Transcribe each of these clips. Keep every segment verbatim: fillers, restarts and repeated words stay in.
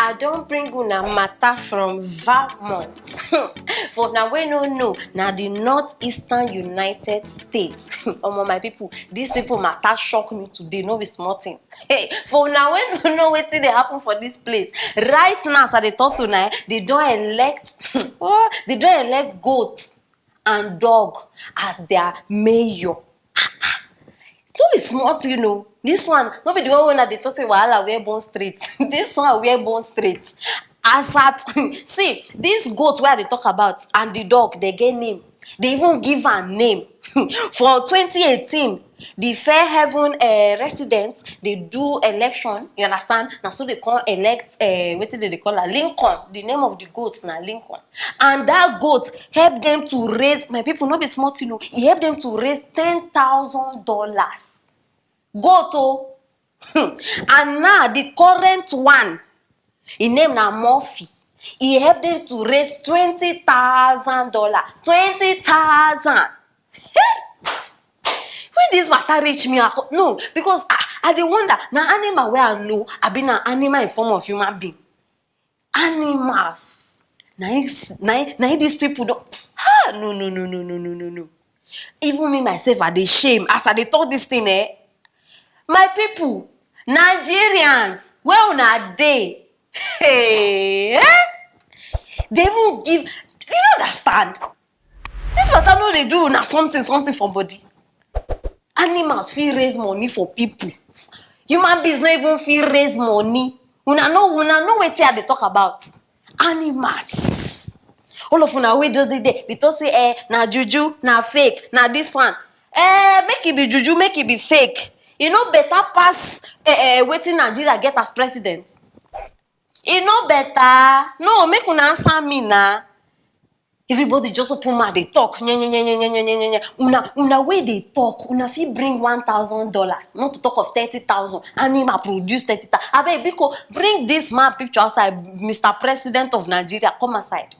I don bring una matter from Vermont. For una wey no know, na the Northeastern United States. Omo, my people, these people matter shock me today, no be small thing. Hey, for una wey no know wetin dey happen for this place, right now as I dey talk to una, eh, they don elect, oh, they don elect goat and dog as their mayor. No be small thing o. This one no be the one wey una dey talk say wahala wear born straight. This one wear born straight. As at, see, this goat wey I dey talk about and the dog, they get name. They even give am name. For twenty eighteen, the Fair Haven uh, residents, they do election, you understand? Na so they come elect, uh, wetin they dey call am, Lincoln. The name of the goat na Lincoln. And that goat help them to raise, my people, no be small thing o. E help them to raise ten thousand dollars. Goat o. Hmm. And now the current one, his name na Murphy. E help them to raise twenty thousand dollars. Twenty thousand. When this matter reach me, I co- no, because I, I dey wonder, na animal wey I know, abi na animal in form of human being? Animals. Na im s- na im- na im these people don. Ha! No, no, no, no, no, no, no, no. Even me myself, I dey shame as I dey talk this thing, eh? My people, Nigerians, where una dey? Hey, eh? They even give, you no understand. This matter no dey do una something, something for body. Animals fit raise money for people. Human beings no even fit raise money. Una know, una know wetin I dey talk about. Animals. All of una wey just dey there, dey talk say, eh, na juju, na fake, na this one. Eh, make e be juju, make e be fake. E no better pass, eh, eh, wetin Nigeria get as president. E no better. No, make una answer me na. Everybody just open mouth dey talk. Nye, nye, nye, nye, nye, nye, nye, nye, nye. Una, una wey dey talk, una fit bring one thousand dollars, not to talk of thirty thousand. Animal produce thirty thousand. Abeg, biko, bring this man picture outside, Mister President of Nigeria, come outside.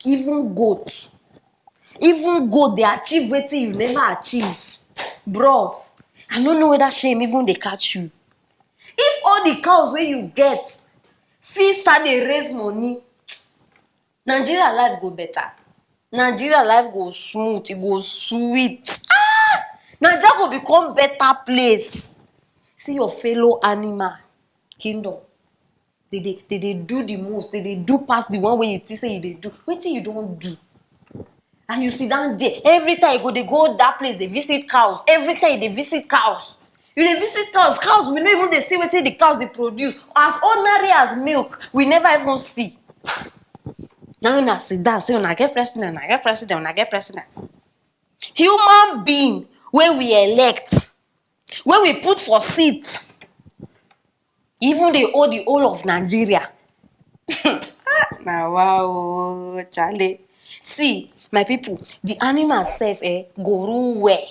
Even goat, even goat dey achieve wetin you never achieve. Bros, I no know whether shame even dey catch you. If all the cows wey you get fit start dey raise money, Nigeria life go better. Nigeria life go smooth, e go sweet. Ah! Naija go become better place. See your fellow animal kingdom. They dey they dey do the most. They dey do pass the one wey you think say you dey do. Wetin you don do? And you sit down there. Every time you go, they go that place, they visit cows. Every time they visit cows. You dey visit cows. Cows, we no even dey see wetin the cows dey produce. As ordinary as milk, we never even see. Now una sit down, say una get president, una get president, una get president. Human being wey we elect, wey we put for seat, even dey owe the whole of Nigeria. Na wow, chale. See, my people, the animals sef, eh, go rule well.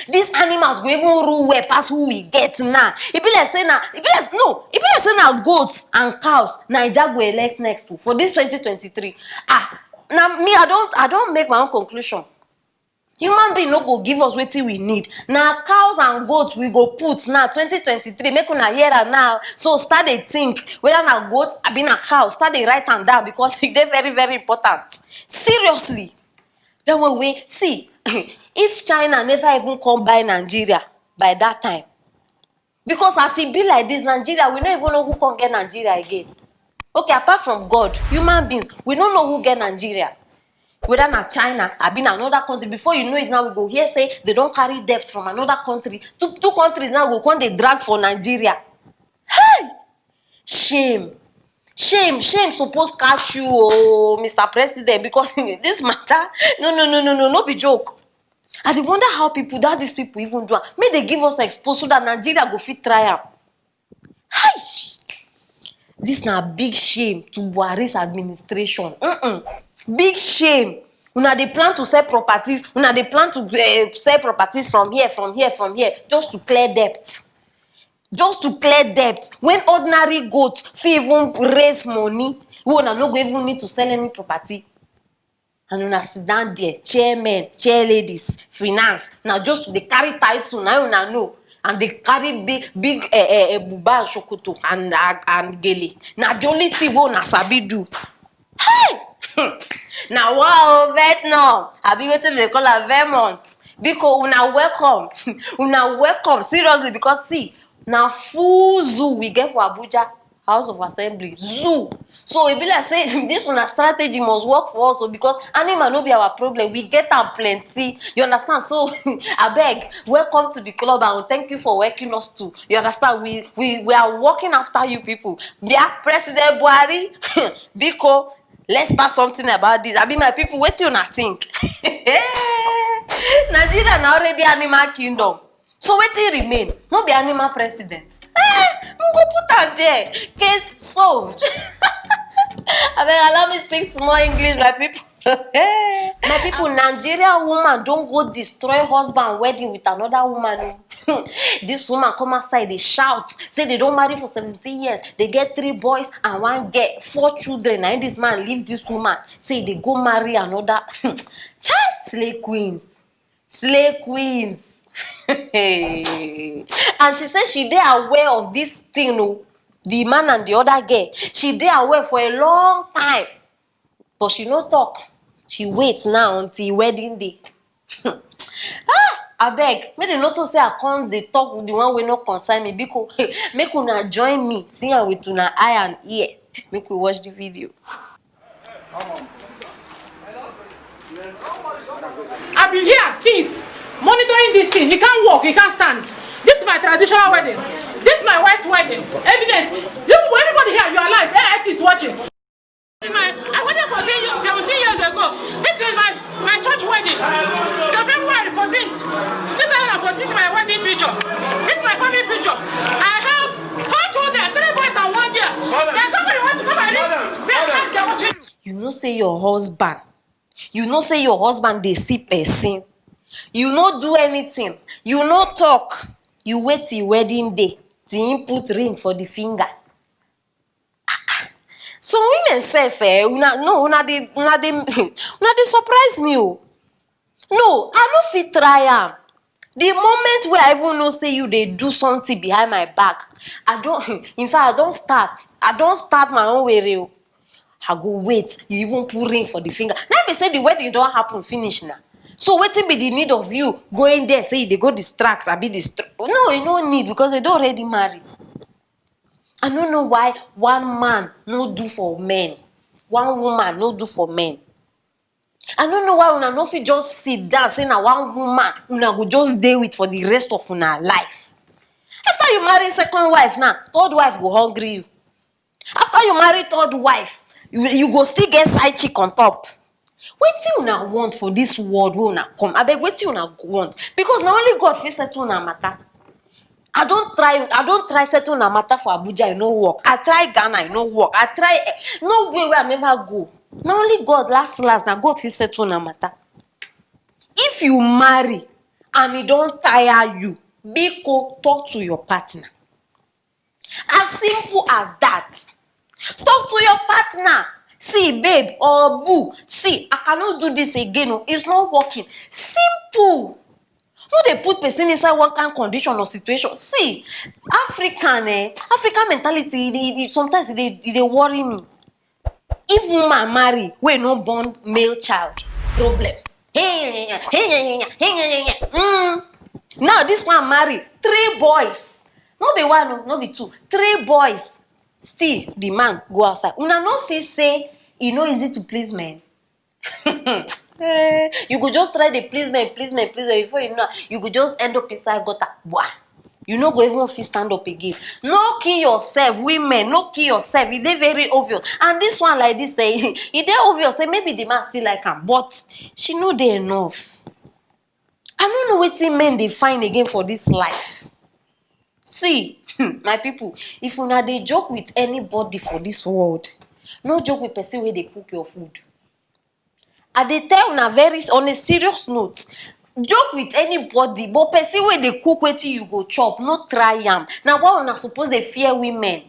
These animals go even rule well pass who we get now. E be like say na, e be like, no, e be like say na goats and cows Naija go elect next o for this twenty twenty-three. Ah, na me, I don, I don make my own conclusion. Human being no go give us wetin we need. Na cows and goats we go put now, twenty twenty-three. Make una hear am now. So start dey think whether na goat abi na cow. Start dey write am down because e dey very, very important. Seriously. That one wey, see, if China never even come buy Nigeria by that time, because as e be like this, Nigeria, we no even know who come get Nigeria again. Okay, apart from God, human beings, we no know who get Nigeria. Whether na China, abi na another country. Before you know it now, we go hear say they don carry debt from another country. Two, two countries now go come dey drag for Nigeria. Hey! Shame. Shame, shame suppose catch you, oh, Mister President, because this matter, no, no, no, no, no, no be joke. I dey wonder how people, that these people even do am. Make they give us expose so that Nigeria go fit try am. Hi! This na big shame to Buhari's administration. Mm-mm. Big shame. Una dey plan to sell properties, una dey plan to, eh, sell properties from here, from here, from here, just to clear debt. Just to clear debt. When ordinary goat fit even raise money, wey una no go even need to sell any property. And una sit down there, chairmen, chair ladies, finance, na just to dey carry title, na una know. and dey carry big big eh, eh, eh, buba and sokoto and and and gele. Na the only thing wey una sabi do. Hey! Na wa o, Vernon, abi wetin dem dey call am, Vermont? Biko, una welcome. Una welcome, seriously, because see, na full zoo we get for Abuja, House of Assembly, zoo. So e be like say this una strategy must work for us o, because animal no be our problem, we get am plenty, you understand? So abeg, welcome to the club and thank you for welcoming us too, you understand? We we we are working after you people. Bia, President Buhari, biko, let's start something about this. Abi, my people, wetin una think? Nigeria na already animal kingdom. So wetin remain? No be animal president. Eh, we go put am there. Case solved. Abeg, allow me speak small English, my people. My people, Nigerian woman don go destroy husband wedding with another woman o. This woman come outside dey shout say they don marry for seventeen years, they get three boys and one girl, four children. Na im this man leave this woman say they go marry another. Child, slay queens, slay queens. And she say she dey aware of this thing o, the man and the other girl, she dey aware for a long time, but she no talk. She wait now until wedding day. Ah, abeg, make dem no talk say I come dey talk the one wey no concern me. Biko, make una join me see am with una eye and ear. Make we watch the video. I've been here since, monitoring this thing. He can't walk, he can't stand. This is my traditional wedding. This is my wife's wedding. Evidence. You, everybody here, you are alive. A I T is watching. My, I waited fourteen years, seventeen years ago. This is my, my church wedding. So February fourteenth, two thousand fourteen, this is my wedding picture. This is my family picture. I have four children, three boys and one girl. There's somebody wants to come and read. They are watching. You know say your husband, you know say your husband dey see person. You no do anything. You no talk. You wait till wedding day till him put ring for the finger. Some women sef, eh, una no, una dey una dey una dey surprise me o. No, I no fit try am. The moment wey I even know say you dey do something behind my back, I don in fact I don start I don start my own were o. I go wait, you even put ring for the finger. Na be say the wedding don happen finish na. So wetin be the need of you going there say you dey go distract abi distra no, you no need because they don already marry. I no know why one man no do for men, one woman no do for men. I no know why una no fit just sit down say na one woman una go just dey with for the rest of una life. After you marry second wife now, third wife go hungry you. After you marry third wife, you, you go still get side chick on top. Wetin una want for this world wey una come? Abeg, wetin una want? Because na only God fit settle una matter. I don try I don try settle una matter for Abuja, e no work. I try Ghana, e no work. I try eh, no way wey I never go. Na only God last last na God fit settle una matter. If you marry and e don tire you, biko talk to your partner. As simple as that. Talk to your partner. See, babe or boo, see, I cannot do this again. Oh. It's not working. Simple. No dey put person inside one kind condition or situation. See, African eh, African mentality e dey e dey sometimes e dey e dey worry me. If woman marry wey no born male child, problem. Mm. Now this one marry three boys, no be one o, no be two, three boys. Still the man go outside. Una no see say e no easy to please men? Eh, you go just try dey please men, please men, please men, before you know am, you go just end up inside gutter. Wah! You no go even fit stand up again. No kill yourself, women, no kill yourself. E dey very obvious. And this one like this, eh, e dey obvious say maybe the man still like am, but she no dey enough. I no know wetin men dey find again for this life. See, my people, if una dey joke with anybody for this world, no joke with person wey dey cook your food. I dey tell una very on a serious note, joke with anybody, but person wey dey cook wetin you go chop, no try am. Na why una suppose dey fear women.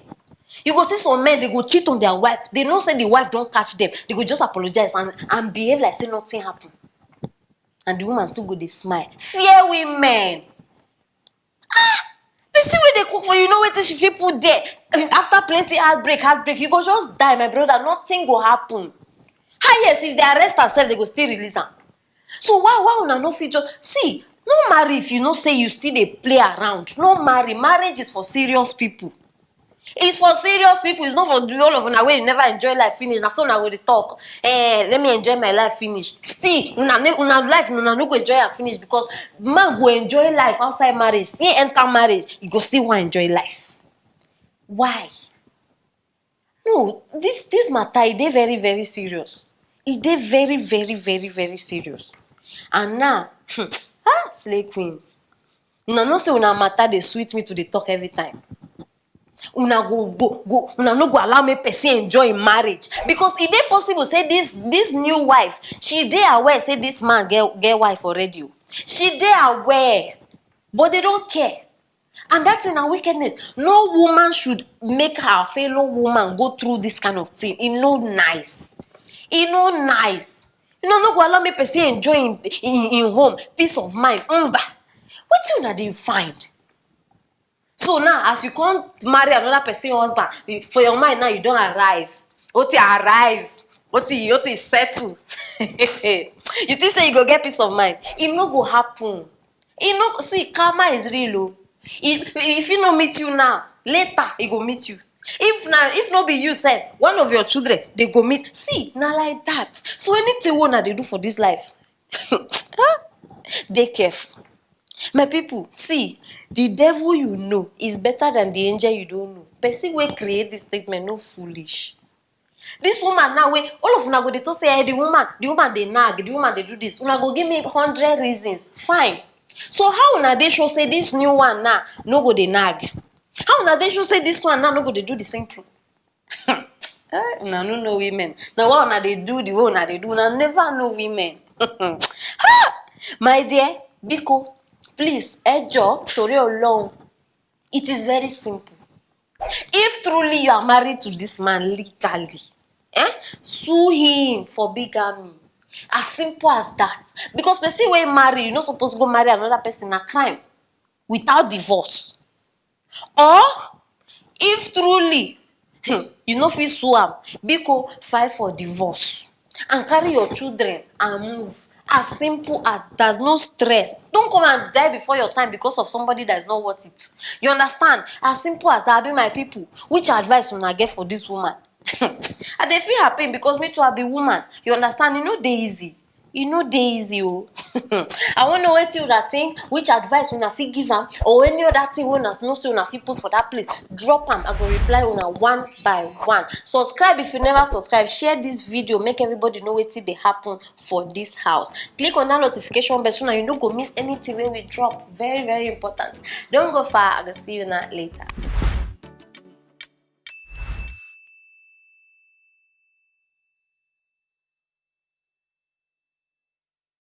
You go see some men, they go cheat on their wife. They know say the wife don catch them. They go just apologize and, and behave like say nothing happen. And the woman too go dey smile. Fear women. Ah, Person wey dey cook for you, know wetin she fit put there. After plenty heartbreak, heartbreak, you go just die, my brother. Nothing go happen. Highest, if they arrest am sef, they go still release am. So why, why una no fit just see? No marry if you know say you still dey play around. No marry. Marriage is for serious people. It's for serious people. It's not for the, all of una wey never enjoy life finish. Na so una go dey talk. Eh, let me enjoy my life finish. Still, una ne- una life una no go enjoy am finish, because man go enjoy life outside marriage. Still enter marriage, you go still wan enjoy life. Why? No, this this matter, e dey very, very serious. E dey very, very, very, very serious. And now, ah, slay queens. Una know say una matter dey sweet me to dey talk every time. Una go go go una no go allow make person enjoy im marriage, because e dey possible say this this new wife, she dey aware say this man get get wife already o. She dey aware, but they don't care. And that thing na wickedness. No woman should make her fellow woman go through this kind of thing. E no nice. E no nice. You know, no go allow make person enjoy in, in, in home, peace of mind. Mba. Wetin una dey find? So now, as you come marry another person husband, you- for your mind now, you don arrive. Oti arrive. Oti oti settle. You think say you go get peace of mind? E no go happen. E no see, karma is real o. E e fit no meet you now, later e go meet you. If na if no be you sef, one of your children dey go meet. See, na like that. So anything wey una dey do for this life, dey careful. My people, see, the devil you know is better than the angel you don't know. Person wey create this statement no foolish. This woman now, wey all of una go dey talk say, eh, the woman, the woman dey nag, the woman dey do this. Una go give me hundred reasons. Fine. So how una dey sure say this new one now no go dey nag? How una dey sure say this one now no go dey do the same thing? Eh, una no know women. Na why una dey do the way una dey do? Una never know women. Ha! My dear, biko, please, ẹ jọ̀ọ́, torí Ọlọ́run. It is very simple. If truly you are married to this man legally, eh, sue him for bigamy. As simple as that. Because person wey marry, you no suppose go marry another person, na crime. Without divorce. Or if truly you no fit sue am, biko, file for divorce and carry your children and move. As simple as that. No stress. Don't come and die before your time because of somebody that is not worth it. You understand? As simple as that. Abi, my people, which advice una get for this woman? I dey feel her pain because me too, I be woman. You understand? E no dey easy. E no dey easy o. I wan know wetin una think, which advice una fit give am, or any other thing wey una know say una fit put for that place. Drop am, I go reply una one by one. Subscribe if you never subscribe. Share this video, make everybody know wetin dey happen for this house. Click on that notification bell so that you no go miss anything wey we drop. Very, very important. Don't go far. I go see you now later.